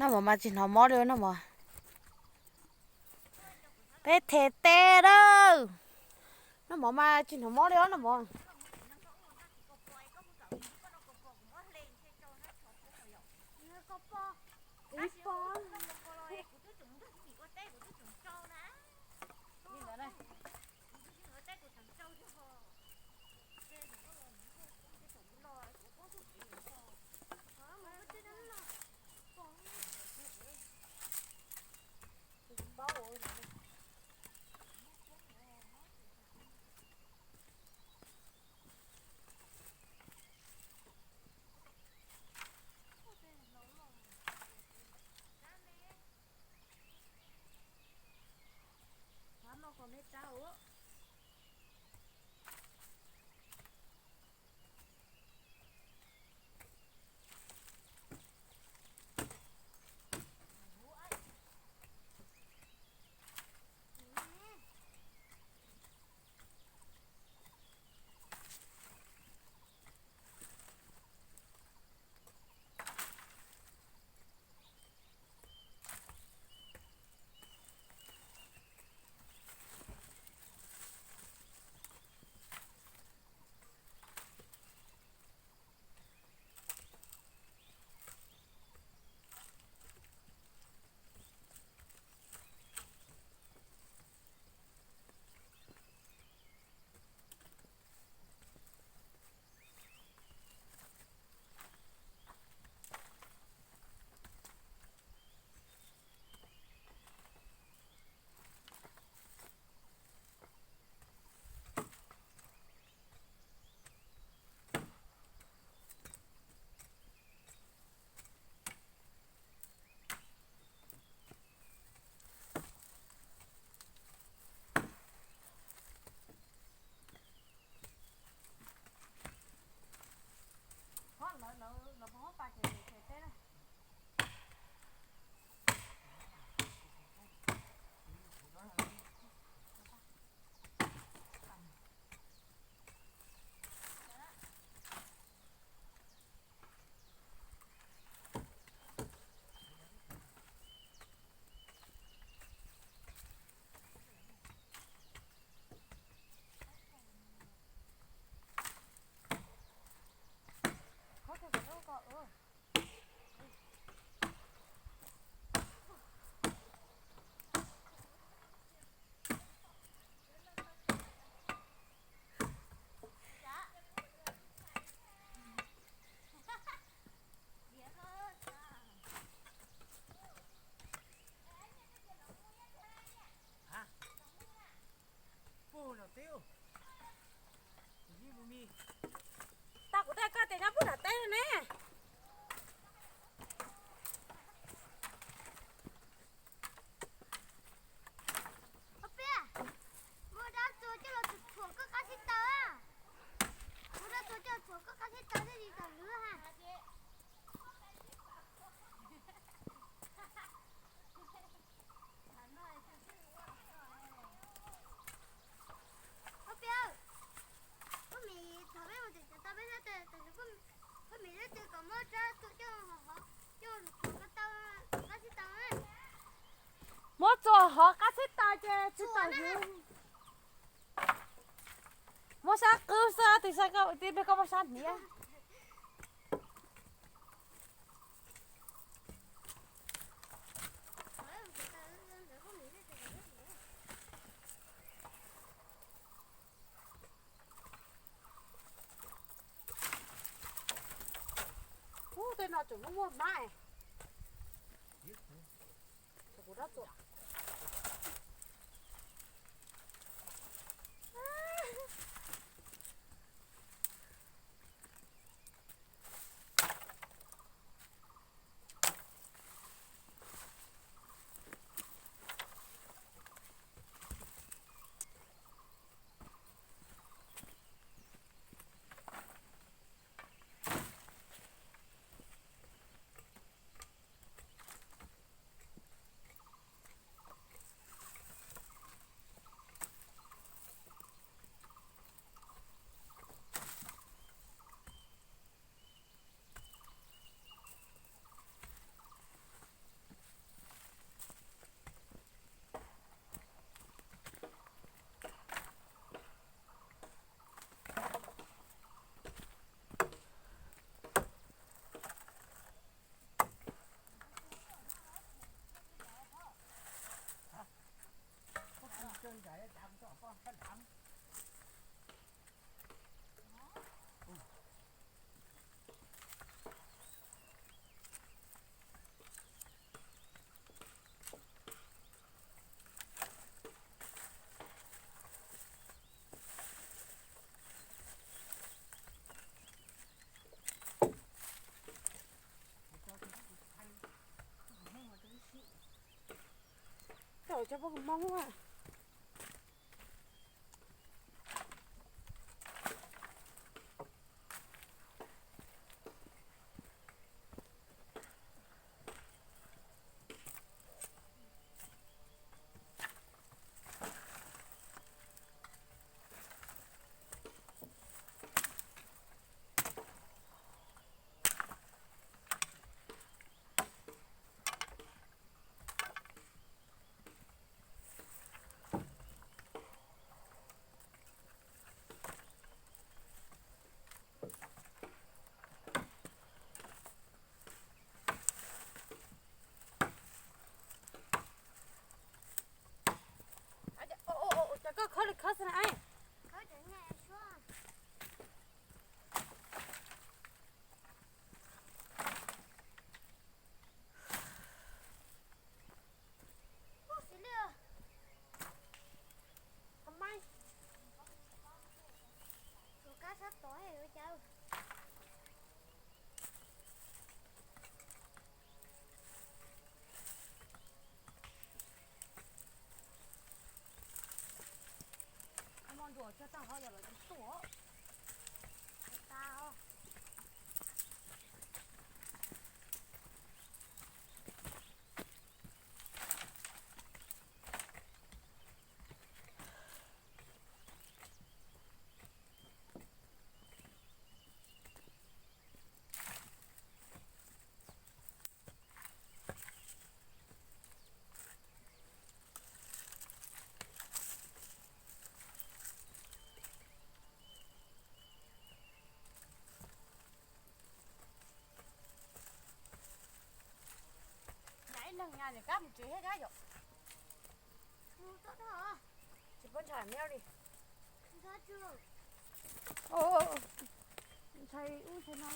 Noj mov mas tsis hnov mob li noj mov. Peb them tes lawm. Noj mov mas tsis hnov mob li noj mov. Tau kuv tej koj tias nyob puag nram teb ne. Ua peb, muab dab txua coj los txhuam koj qab xib taws. Muab dab txua coj los txhuam koj qab xib taws thiaj li tawm lwv ha. Ua peb, koj mim thaum peb mus tim cov tau peb sab tes, koj mim sab tes kom muab dab txua coj los hov, coj los txhuam koj taw, qab xib taws. Muab txua hov qab xib taws ces tsis tawm lwv. Muab sab qwb xwb, tis sab koj, tis peb koj muab sab hniav. Ub, tej no tseem muaj muaj mab. Kuv dab txua. Cov poj kos Hmoob a. Cov koj khawb li khawb xwb na. Tus kab sab tod ua cas. Mo nruas tso tag ho yog lawv tus tuaj. Nyob ib leeg nyas niam kab mus tsev thiab kab yom. Tsis pub ntshai neb li. Ntshai ub ntshai no.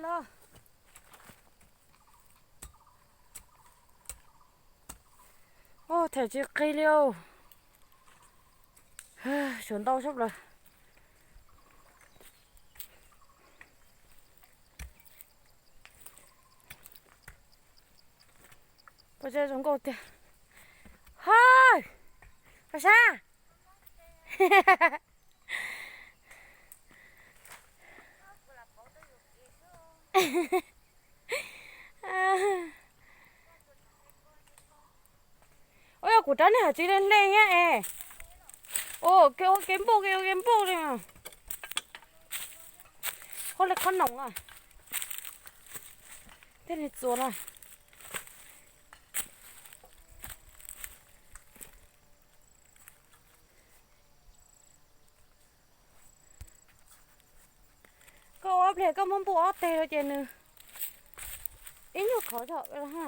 Los, ua them tsis qig li os. Suav ntau sab plaws. Zoo nkauj tiag. Hawj, koj sab. Ua yog kuv rab niag hais tsis le hle thiab es. Ua kev ua kev npuj, kev ua kev npuj li. Hauj le qhob noom a. Tej niag txuas na. Koj ua pliag koj muab npuj ob teg rau ces nws ib nyuag khov zog ha.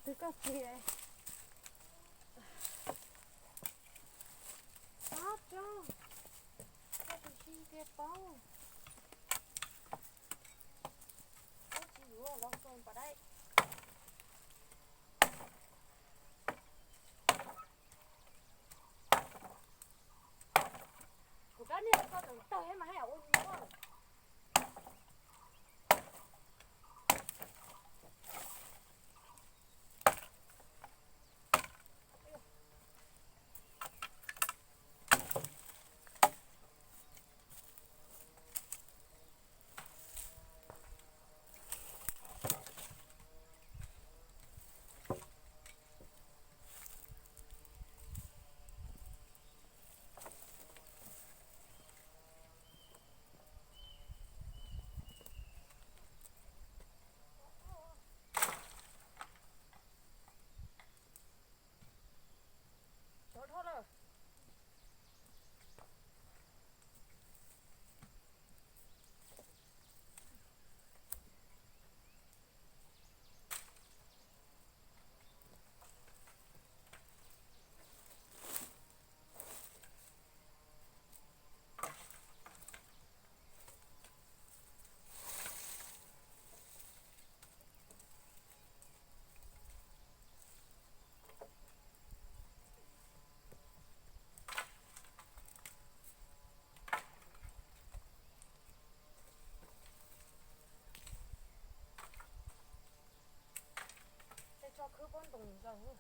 Tus koj tiag. Pab tso, koj tus si tiag paub. Ub, tsis yuav los koj pom dai. Kuv rab niag koj tawm tawg mas haj yam ua nyuaj. Sov dhau lawm. Tej tso khwb pob ntoos zaws.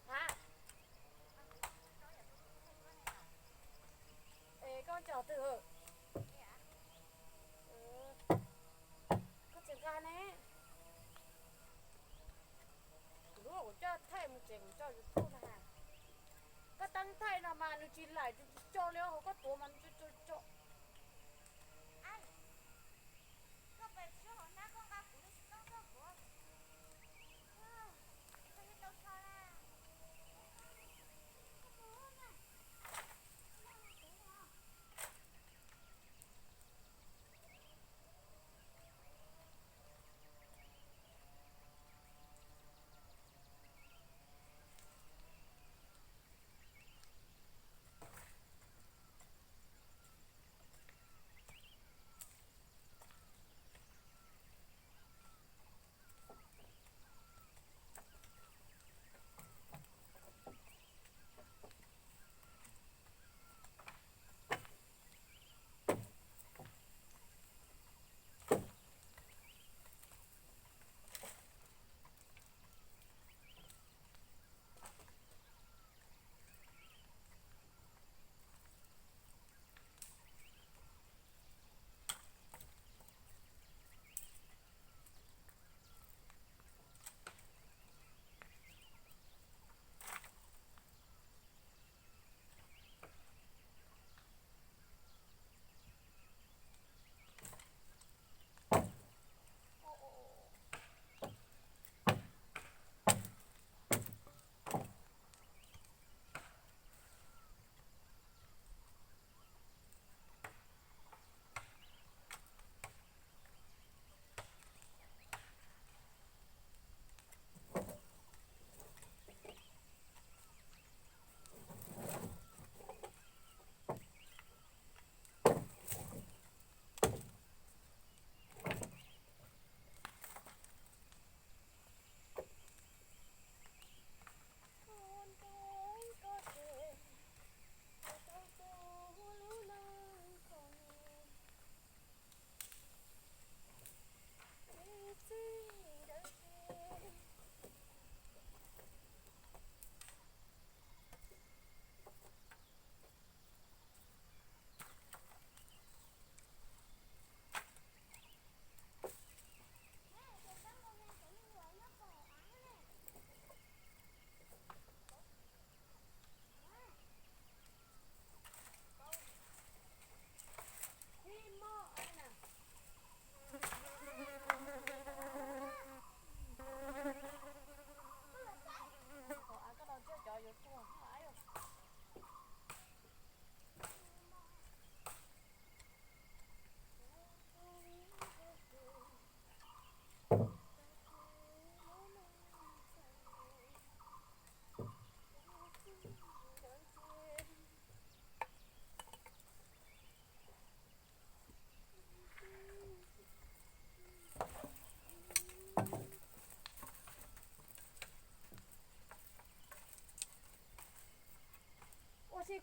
Hab? Es koj coj twg? Koj tsis nqa ne. Kuv lub kuv coj thaij mus tsev kuv tso YouTube na. Koj teeb thaij no mas nws tsis laim, nws tsis co li, hauv koj tuav mas nws co co co.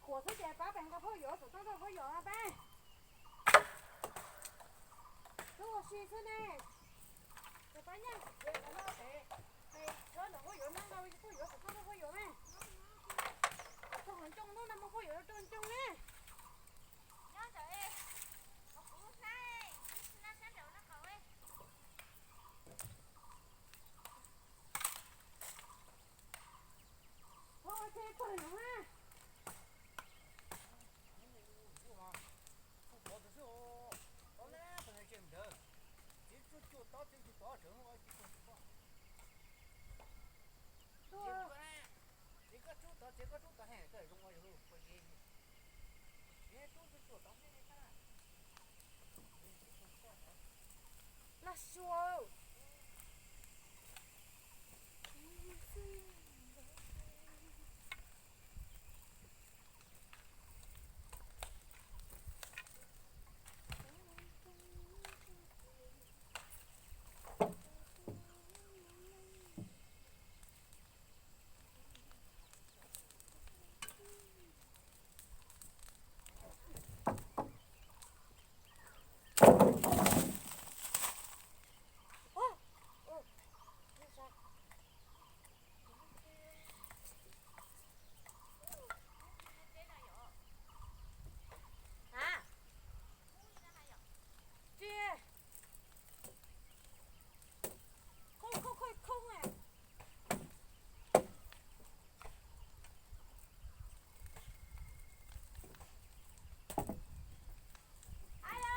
Khuam xwb ces pab pem nqa phauj yuav, xov tooj rau phauj yuav pab. Tub ua si xwb ne. Ces pab nyiaj txiav qhov no pem, es tshawb ntawm phauj yuav no nqa phauj yuav, xov tooj rau phauj yuav ne. Txog qhov ncoo no no mus phauj yuav rau ncoo ne. Phauj ua tsheb pawg no na. Los Suav. Hais tias, khoob khoob khoob khoob na. Alo,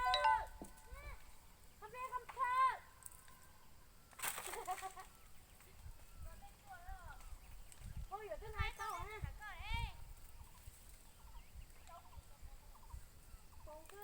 qhov peb qhov thawj. Phauj yuav twb hais tau na. Poob xwb.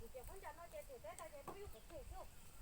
Kuv ces khaub ncaws no ces them teb tau ces muab yug kuv them xwb.